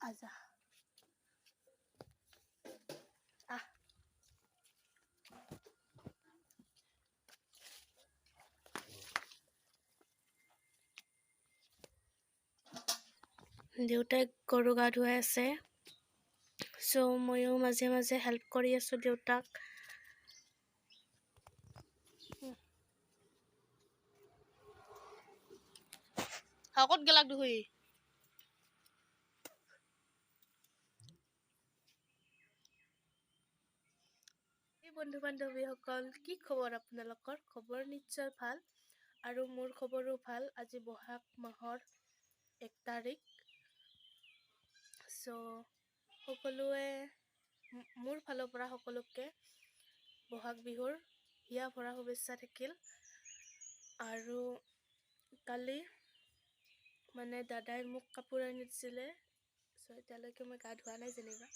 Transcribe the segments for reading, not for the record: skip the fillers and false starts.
আজা আহ। দেউতাই গৰু গা ধুৱাই আছে। চ' ময়ো মাজে মাজে হেল্প কৰি আছোঁ দেউতাক। ক'ত গেলাক দেখুই? বন্ধু বান্ধৱীসকল, কি খবৰ আপোনালোকৰ? খবৰ নিশ্চয় ভাল আৰু মোৰ খবৰো ভাল। আজি বহাগ মাহৰ 1 তাৰিখ। চ' সকলোৱে মোৰ ফালৰ পৰা সকলোকে বহাগ বিহুৰ হিয়া ভৰা শুভেচ্ছা থাকিল। আৰু কালি মানে দাদাই মোক কাপোৰ আনি দিছিলে। চ' এতিয়ালৈকে মই গা ধোৱা নাই যেনিবা,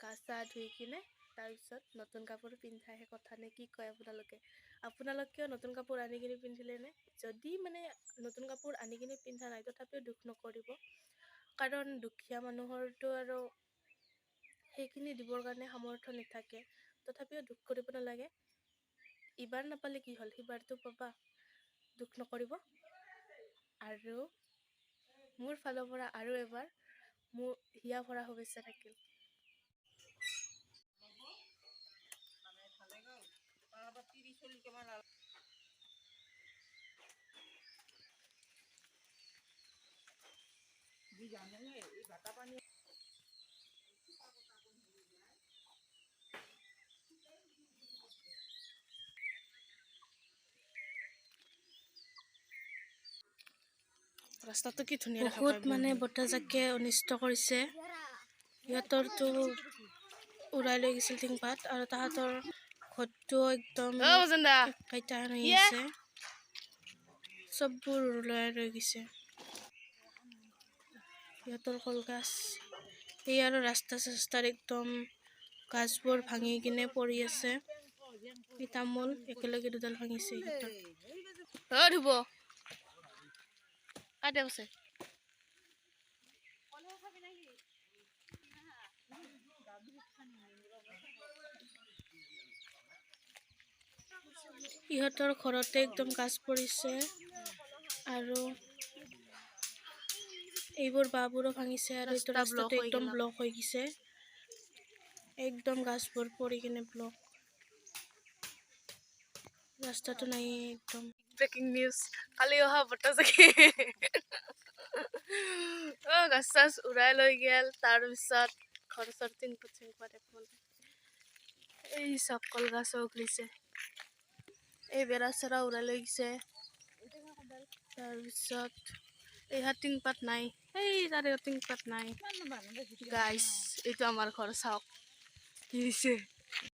গা চা ধুই কিনে তাৰপিছত নতুন কাপোৰ পিন্ধাহে কথা নে কি কয় আপোনালোকে? আপোনালোকেও নতুন কাপোৰ আনি কিনে পিন্ধিলে নে? যদি মানে নতুন কাপোৰ আনি কিনে পিন্ধা নাই তথাপিও দুখ নকৰিব, কাৰণ দুখীয়া মানুহৰতো আৰু সেইখিনি দিবৰ কাৰণে সামৰ্থ্য নাথাকে। তথাপিও দুখ কৰিব নালাগে, ইবাৰ নাপালে কি হ'ল, সিবাৰটো পাবা, দুখ নকৰিব। আৰু মোৰ ফালৰ পৰা আৰু এবাৰ মোৰ হিয়া ভৰা শুভেচ্ছা থাকিল। ৰাস্তাটো কি ধুনীয়া। বহুত মানে বতাহজাকে অনিষ্ট কৰিছে। সিহঁতৰতো উৰাই লৈ গৈছিল টিংপাত, আৰু তাহাঁতৰ ঘৰটো একদম কেইটা আছে, চববোৰ উৰাই লৈ গৈছে। সিহঁতৰ কলগছ এই আৰু ৰাস্তা চাস্তাৰ একদম গাছবোৰ ভাঙি কিনে পৰি আছে। এই তামোল একেলগে দুডাল ভাঙিছে সিহঁতৰ। ধুব কাটে বসে। ইহঁতৰ ঘৰতে একদম গাছ পৰিছে আৰু এইবোৰ বাঁহবোৰো ভাঙিছে। আৰু এইটো ৰাস্তাটো একদম ব্লক হৈ গৈছে, একদম গাছবোৰ পৰি কিনে ব্লক, ৰাস্তাটো নাই একদম। ব্ৰেকিং নিউজ, কালি অহা বতাহজাকে গাছ চাছ উৰাই লৈ গ'ল। তাৰপিছত ঘৰ চৰ টিংপাত চিংপাত একো নাই। এই চব কলগছো উঘলিছে, এই বেৰা চেৰা উৰাই লৈ গৈছে। তাৰপিছত এইহা টিংপাত নাই, এই তাৰে টিংপাত নাই। গাইছ, এইটো আমাৰ ঘৰ, চাওক কি হৈছে।